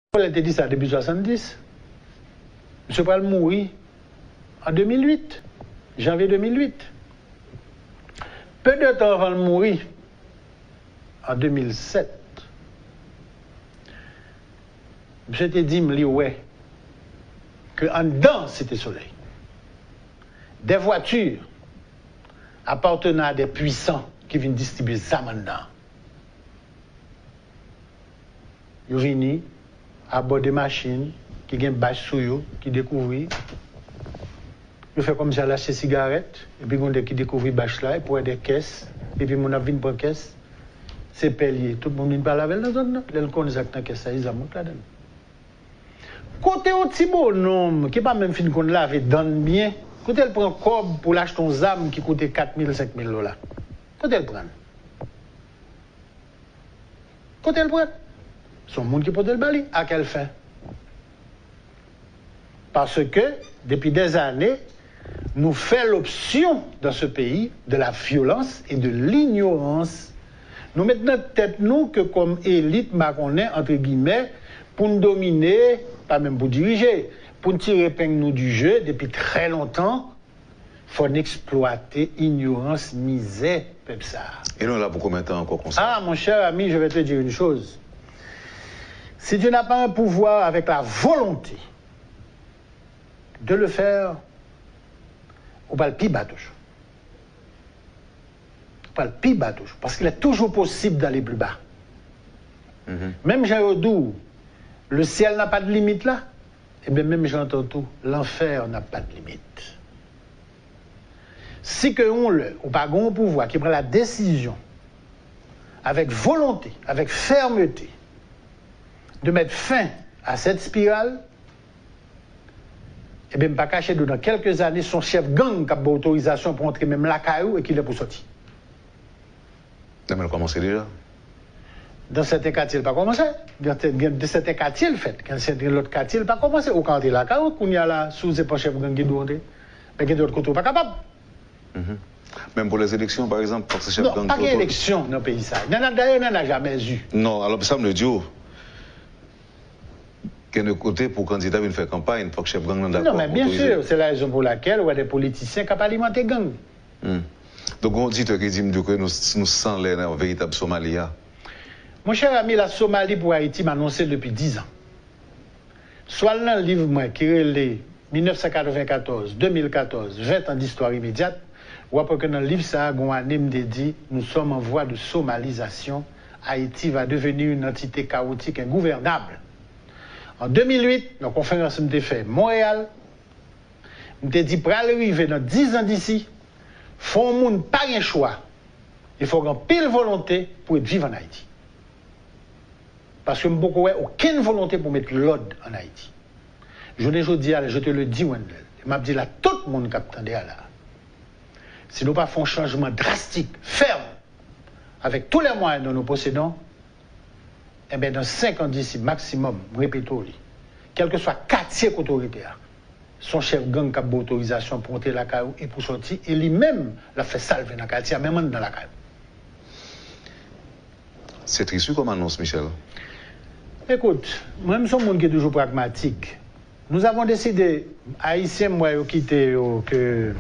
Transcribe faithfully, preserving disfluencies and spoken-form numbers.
Kolèn te di sa depi swasanndis. Misye pral mouri an de mil uit, janvye de mil uit. Peu de tan anvan l mouri, an de mil sèt, misye te di m li wè ke anndan Site Solèy, des voitures appartenant à des puissants ki vin distribye zam anndan. Yo vini abò de machin ki gen bach sou yo, ki dekouvri. Yo fè kòmsi al achte sigarèt, epi gen de ki dekouvri bach la, epi wè de kès, epi moun ap vin pran kès. Se pè l ye. Tout moun vin pale avè l nan zòn nan. Lè l konnen sa k nan kès la, li zam mount ladan l. Kote yon ti bononm ki pa menm fin konn lave dan l byen, kote l pran kòb pou l achte yon zam ki koute kat mil, senk mil dola? Kote l pran l? Kote l pran l? Se yon moun ki pote l ba li. À quelle fin? Parce que, depuis des années, nous fait l'option dans ce pays de la violence et de l'ignorance. Nou met nan tèt nou ke kòm elit, m pa konnen, entre guillemets, pou n domine, pa menm pou dirije, pou n tire epeng nou du jeu depuis très longtemps, fò n eksplwate inyorans, mizè pèp sa a. Et nous là pour combien de temps encore comme ça? Ah, mon cher ami, je vais te dire une chose. Si tu n'as pas un pouvoir avec la volonté de le faire, ou pral pi ba toujou. Ou pral pi ba toujou. Parce qu'il est toujours possible d'aller plus bas. Menm jan yo di w, le ciel n'a pas de limite la, ebyen, menm jan an tou, lanfè n'a pas de limite. Si ke yon lè, ou pa gen yon pouvwa ki pran la desizyon, avec volonté, avec fermeté, de mettre fin à cette spirale, ebyen, m pa kache di w, dans quelques années, se yon chèf gang k ap ba w otorizasyon pou antre menm lakay ou e ki lè pou sòti. Nan men l kòmanse deja. Dans certains quartiers, l pa kòmanse. Dans, dans certains quartiers, l fèt. Dans certains lòt katye, l pa kòmanse. Ou ka antre lakay ou, kounye a la, si w se pa chèf gang ki di w antre. Men gen de lòt kote ou pa kapab. Menm pou lèzeleksyon, pa egzanp, fòk se chèf gang ki otorize. Non, pa gen eleksyon nan peyi sa. Il n'y en a, d'ailleurs, il n'y en a jamais eu. Non, alò, sa m vle di w, gen de kote pou kandida vin fè kanpay, fòk chèf gang nan dakò pou otorize. Non, men byen si, se la rezon pou lakèl ou wè de politisyen k ap alimante gang. Donk, gen yon oditè ki di m di w ke nou, nou san lè nan veritab Somali a. Mon cher ami, la Somalie pour Haïti, m anonse l depi diz an. Si w al nan liv mwen ki rele mil nèf san katrevenkatòz, de mil katòz, vingt ans d'histoire immédiate, w ap wè ke nan liv sa a, gen yon ane m te di, nous sommes en voie de somalisation, Haïti va devenir une entité chaotique, ingouvernable. An de mil uit, nan konferans m te fè Montréal, m te di pral rive nan diz an disi, fò yon moun pa gen chwa, e fò gen anpil volonte pou ret viv ann Ayiti. Paske m poko wè okenn volonte pou met lòd ann Ayiti. Jounen jodi a, je te le dis, Wendell, e m ap di l a tout moun k ap tande a la a, si nou pa fè yon chanjman drastik, fèm, avec tous les moyens dont nous possédons, enben, dans cinq ans d'ici maximum, m repete w li, kèlkeswa katye kote w rete a, se yon chèf gang k ap ba w otorizasyon pou w antre lakay ou e pou w sòti, e li menm, l ap fè sa l vle nan katye a, menm anndan lakay ou. Se tris wi kòm anons, Michel. Écoute, mwen, m se yon moun ki toujou pragmatik. Nous avons décidé, Ayisyen, m wè yo kite yo, ke